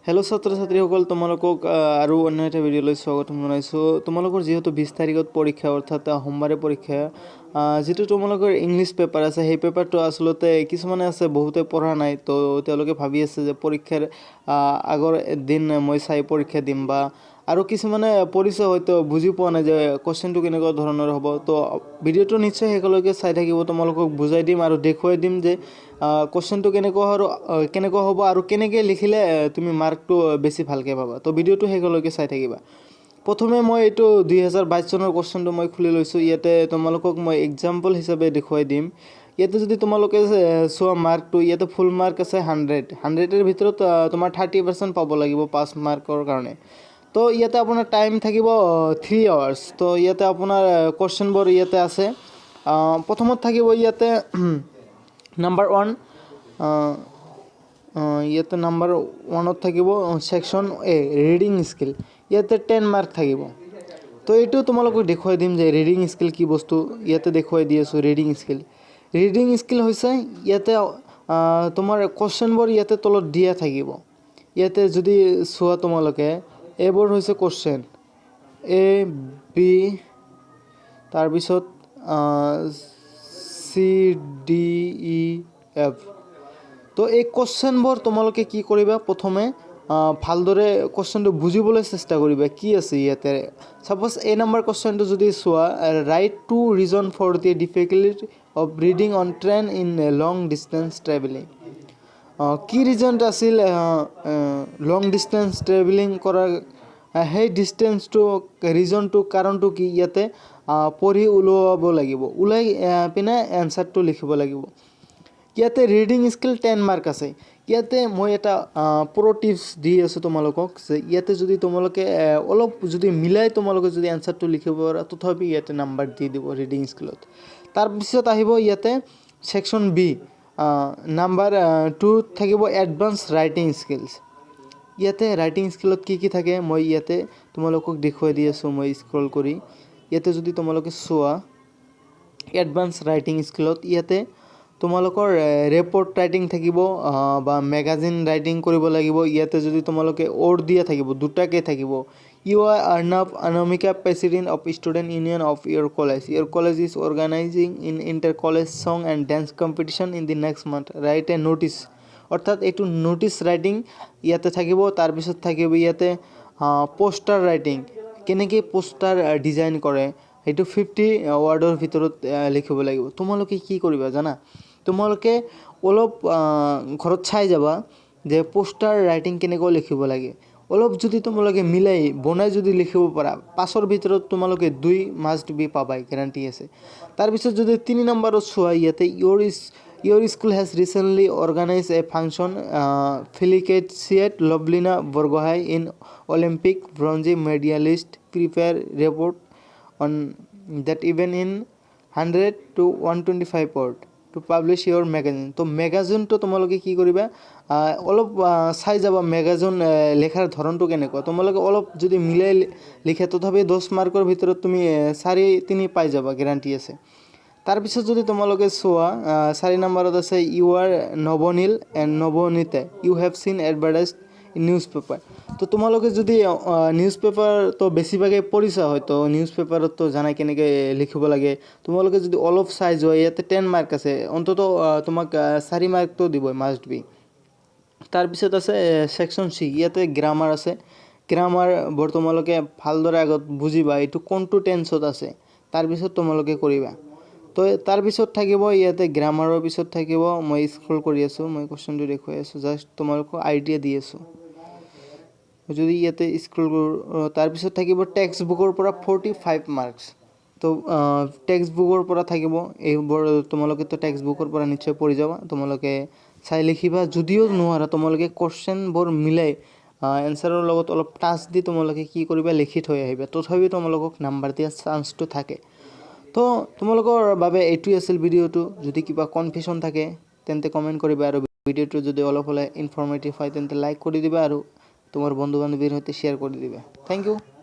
Hello' ছাত্ৰ ছাত্ৰীসকল, তোমালোকক আৰু অন্য এটা ভিডিঅ'লৈ স্বাগতম জনাইছোঁ। তোমালোকৰ যিহেতু 20 তাৰিখত পৰীক্ষা, অৰ্থাৎ সোমবাৰে পৰীক্ষা, যিটো তোমালোকৰ ইংলিছ পেপাৰ আছে, সেই পেপাৰটো আচলতে কিছুমানে আছে, বহুতে পঢ়া নাই। তো তেওঁলোকে ভাবি আছে যে পৰীক্ষাৰ আগৰ দিন মই চাই পৰীক্ষা দিম বা আৰু কিছুমানে পঢ়িছে, হয়তো বুজি পোৱা নাই যে কুৱেশ্যনটো কেনেকুৱা ধৰণৰ হ'ব। তো ভিডিঅ'টো নিশ্চয় শেষলৈকে চাই থাকিব। তোমালোকক বুজাই দিম আৰু দেখুৱাই দিম যে কুৱেশ্যনটো কেনেকুৱা আৰু কেনেকুৱা হ'ব আৰু কেনেকৈ লিখিলে তুমি মাৰ্কটো বেছি ভালকৈ পাবা। তো ভিডিঅ'টো শেষলৈকে চাই থাকিবা। প্ৰথমে মই এইটো 2022 চনৰ কুৱেশ্যনটো মই খুলি লৈছোঁ। ইয়াতে তোমালোকক মই এক্সাম্পল হিচাপে দেখুৱাই দিম। ইয়াতে যদি তোমালোকে চোৱা মাৰ্কটো, ইয়াতে ফুল মাৰ্ক আছে 100। 100ৰ ভিতৰত তোমাৰ 30% পাব লাগিব পাছ মাৰ্কৰ কাৰণে। তো ইয়াতে আপোনাৰ টাইম থাকিব 3 আৱাৰ্ছ। তো ইয়াতে আপোনাৰ কুৱেশ্যনবোৰ ইয়াতে আছে। প্ৰথমত থাকিব ইয়াতে নাম্বাৰ ওৱান, ইয়াতে নাম্বাৰ ওৱানত থাকিব ছেকশ্যন এ, ৰিডিং স্কিল। ইয়াতে 10 মাৰ্ক থাকিব। তো এইটো তোমালোকক দেখুৱাই দিম যে ৰিডিং স্কিল কি বস্তু। ইয়াতে দেখুৱাই দি আছোঁ ৰিডিং স্কিল। ৰিডিং স্কিল হৈছে ইয়াতে তোমাৰ কুৱেশ্যনবোৰ ইয়াতে তলত দিয়া থাকিব। ইয়াতে যদি চোৱা তোমালোকে, এইবোৰ হৈছে কুৱেশ্যন এ, বি, তাৰপিছত চি, ডি, ই, এফ। তো এই কুৱেশ্যনবোৰ তোমালোকে কি কৰিবা? প্ৰথমে ভালদৰে কুৱেশ্যনটো বুজিবলৈ চেষ্টা কৰিবা, কি আছে ইয়াতে। ছাপ'জ এই নম্বৰ কুৱেশ্যনটো যদি চোৱা, "Write two reason for the difficulty of reading on train in long distance travelling." কি ৰিজন আছিল লং ডিষ্টেঞ্চ ট্ৰেভেলিং কৰাৰ, সেই ডিষ্টেঞ্চটো, ৰিজনটো, কাৰণটো কি, ইয়াতে পঢ়ি ওলাব লাগিব। ওলাই পিনে এনচাৰটো লিখিব লাগিব। ইয়াতে ৰিডিং স্কিল 10 মাৰ্ক আছে। ইয়াতে মই এটা প্ৰ' টিপছ দি আছোঁ তোমালোকক যে ইয়াতে যদি তোমালোকে অলপ যদি মিলাই তোমালোকে যদি এনচাৰটো লিখিব পাৰা, তথাপি ইয়াতে নাম্বাৰ দি দিব ৰিডিং স্কিলত। তাৰপিছত আহিব ইয়াতে ছেকশ্যন বি, নাম্বাৰ টুত থাকিব এডভান্স ৰাইটিং স্কিলছ। ইয়াতে ৰাইটিং স্কিলত কি কি থাকে, মই ইয়াতে তোমালোকক দেখুৱাই দি আছোঁ। মই স্ক্ৰল কৰি ইয়াতে যদি তোমালোকে চোৱা, এডভান্স ৰাইটিং স্কিলত ইয়াতে তোমালোকৰ ৰিপৰ্ট ৰাইটিং থাকিব বা মেগাজিন ৰাইটিং কৰিব লাগিব। ইয়াতে যদি তোমালোকে অ'ৰ দিয়া থাকিব, দুটাকৈ থাকিব। "You are Arnab Anamika, president of student union of your college. Your college is organizing in inter college song and dance competition in the next month. Write a notice." অৰ্থাৎ এইটো ন'টিছ ৰাইটিং ইয়াতে থাকিব। তাৰপিছত থাকিব ইয়াতে poster writing, কেনেকৈ poster design কৰে, সেইটো 50 ৱাৰ্ডৰ ভিতৰত লিখিব লাগিব। তোমালোকে কি কৰিবা জানা? তোমালোকে অলপ ঘৰত চাই যাবা যে পোষ্টাৰ ৰাইটিং কেনেকৈ লিখিব লাগে। অলপ যদি তোমালোকে মিলাই বনাই যদি লিখিব পাৰা, পাঁচৰ ভিতৰত তোমালোকে দুই মাষ্ট বি পাবাই, গেৰাণ্টি আছে। তাৰপিছত যদি তিনি নম্বৰত চোৱা, ইয়াতে "Your school has recently organize a function felicitate Lovlina Borgohain in Olympic bronze medalist. Prepare report on that event in 100 to 125 word to publish your magazine." তো মেগাজিনটো তোমালোকে কি কৰিবা? অলপ চাই যাবা মেগাজিন লেখাৰ ধৰণটো কেনেকুৱা। তোমালোকে অলপ যদি মিলাই লিখে, তথাপি 10 মাৰ্কৰ ভিতৰত তুমি চাৰি তিনি পাই যাবা, গেৰাণ্টি আছে। তাৰপিছত যদি তোমালোকে চোৱা, চাৰি নম্বৰত আছে, "You are Nabonil and Nabonita. You have seen advertise in news paper." তো তোমালোকে যদি নিউজ পেপাৰটো বেছিভাগেই পঢ়িছা হয়তো, নিউজ পেপাৰততো জানাই কেনেকৈ লিখিব লাগে। তোমালোকে যদি অলপ চাই যোৱা, ইয়াতে 10 মাৰ্ক আছে, অন্ততঃ তোমাক চাৰি মাৰ্কটো দিবই মাষ্ট বি। তাৰপিছত আছে ছেকশ্যন চি, ইয়াতে গ্ৰামাৰ আছে। গ্ৰামাৰবোৰ তোমালোকে ভালদৰে আগত বুজিবা, এইটো কোনটো টেন্সত আছে, তাৰপিছত তোমালোকে কৰিবা। তো তাৰপিছত থাকিব ইয়াতে, গ্ৰামাৰৰ পিছত থাকিব, মই স্ক্ৰল কৰি আছোঁ, মই কুৱেশ্যনটো দেখুৱাই আছোঁ, জাষ্ট তোমালোকক আইডিয়া দি আছোঁ। যদি ইয়াতে স্ক্ৰল কৰোঁ, তাৰপিছত থাকিব টেক্সট বুকৰ পৰা 45 মাৰ্কছ। তো টেক্সট বুকৰ পৰা থাকিব এইবোৰ। তোমালোকেতো টেক্সট বুকৰ পৰা নিশ্চয় পঢ়ি যাবা। তোমালোকে চাই লিখিবা। যদিও নোৱাৰা, তোমালোকে কুৱেশ্যনবোৰ মিলাই এনচাৰৰ লগত অলপ টাচ দি তোমালোকে কি কৰিবা, লিখি থৈ আহিবা। তথাপিও তোমালোকক নাম্বাৰ দিয়াৰ চান্সটো থাকে। তো তোমালোকৰ বাবে এইটোৱে আছিল ভিডিঅ'টো। যদি কিবা কনফিউশ্যন থাকে, তেন্তে কমেণ্ট কৰিবা আৰু ভিডিঅ'টো যদি অলপ হ'লে ইনফৰ্মেটিভ হয়, তেন্তে লাইক কৰি দিবা আৰু তোমাৰ বন্ধু বান্ধৱীৰ সৈতে শ্বেয়াৰ কৰি দিবা। Thank you.